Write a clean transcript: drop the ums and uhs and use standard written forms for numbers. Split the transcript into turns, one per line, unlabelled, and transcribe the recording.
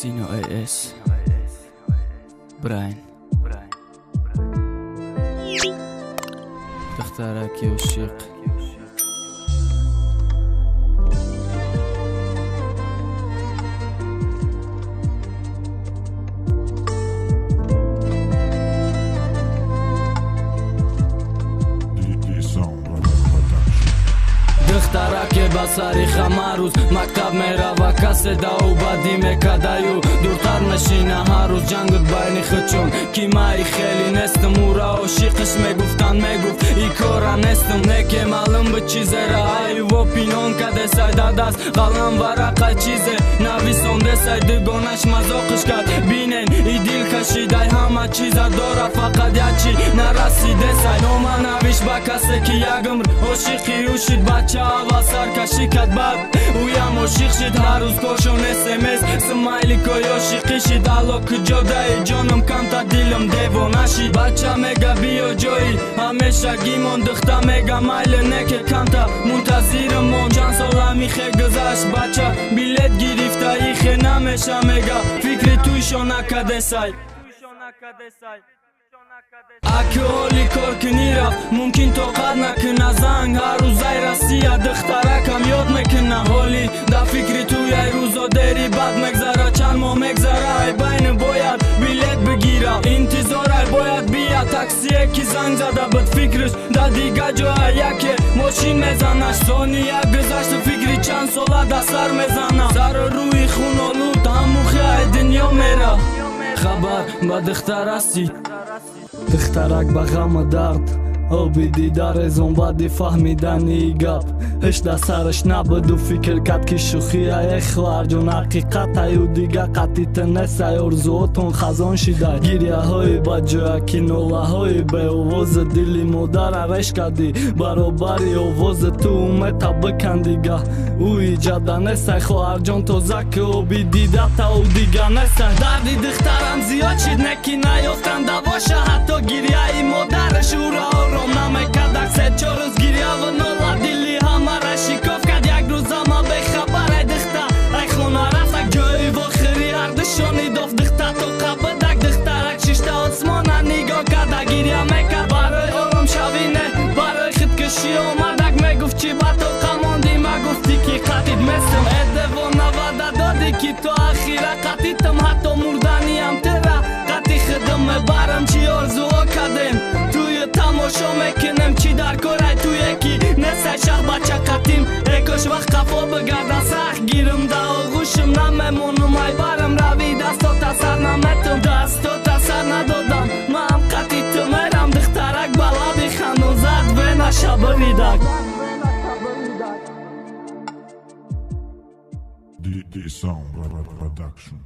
Sino AS Брайн. Духтараки ошиқ. Духтараке ба сари хамарӯз мактаб мерава, касе дау бадӣ мекардаю дуртар мешина ҳар рӯз ҷангут байни худчон ки май хеле нестам, ура ошиқиш мегуфтанд, мегуфт и кора нестам, неке маълум буд чизера аюво пинон кадесай дар даст қалам варақа чизе нависондесай, дугонаш мазоқиш кард, бинен и дил кашидай ҳама чиза дора, фақат як чи нарасидесай. Нома навишт ба касе ки як умр ошиқи ӯ шид, бача аввал саркашӣ кард, баъд ӯям ошиқ шид, ҳар рӯз кошон смс смайликои ошиқӣ шид. Алло, куҷо даи ҷоном, камта дилам девона шид. Бача мега биё ҷои ҳамешагимон, духта мега майле неке камта мунтазирамон. Чанд сол ҳамихе гузашт, бача билет гирифта ихе намеша, мега фикри туйшо накадесай. Аки ҳоли кор кунӣ рафт, мумкин тоқат накуна, занг ҳар рӯзаи Россия духтаракам ёд мекуна. Ҳоли дар фикри туяй рӯзо дери бад мегзара, чанд моҳ мегзара, ай байни бояд билет бигира, интизорай бояд бия таксие ки занг зада буд, фикриш дар дига ҷоя яке мошин мезанаш. Сония гузашту фикри чанд сола дар сар мезана, сару рӯи хунолуд ҳамухи ай дунё мера. Хабар ба духтар ҳастӣ.
Духтарак ба ғаму дард оби дида резон, баъди фаҳмидани гап ҳеч дар сараш набуду фикр кард ки шӯхия. Э хоҳарҷон, ҳақиқатаю дига қатъита несай, орзуотон хазон шидай, гиряҳои баҷоя ки нолаҳои беовози дили модара реш кардӣ, баробари овози ту умета бикан, дига ӯ иҷада несай. Хоҳарҷон, тоза ки оби дидата ӯ дига несай. Дарди духтарам зиёд шид, не ки наёфтан давоша, ҳатто гиряи модараш ӯро ором намекардак. Се-чор рӯз гиряву нола дили ҳамара шикоф кард, як рӯз ҳама бехабар ай духта ай хона рафтак, ҷои вохирӣ ҳардушони дофт, духта тоқа будак. Духтарак шишта осмона нигоҳ карда гиря мекард, барои оромшавӣ не, барои худкушӣ омадак. Мегуфт чӣ ба тоқа мондӣ, ма гуфтӣ ки қатид местам, э девона, ваъда додӣ ки то ахира қатитам, ҳатто мурданиам тира қати худам мебарам. Чӣ орзуҳо кардем, туи тамошо мекунем, чӣ дар корай туе ки несай шаҳ бача қатим, э кош вақт қафо бигарда, сахт гирм да оғӯшам, намемонам ай барам рави, дастота сар наметам, дастота сар надодам, маам қати ту мерам. Духтарак ба лаби хандон зад венаша буридак.
D Sound Production.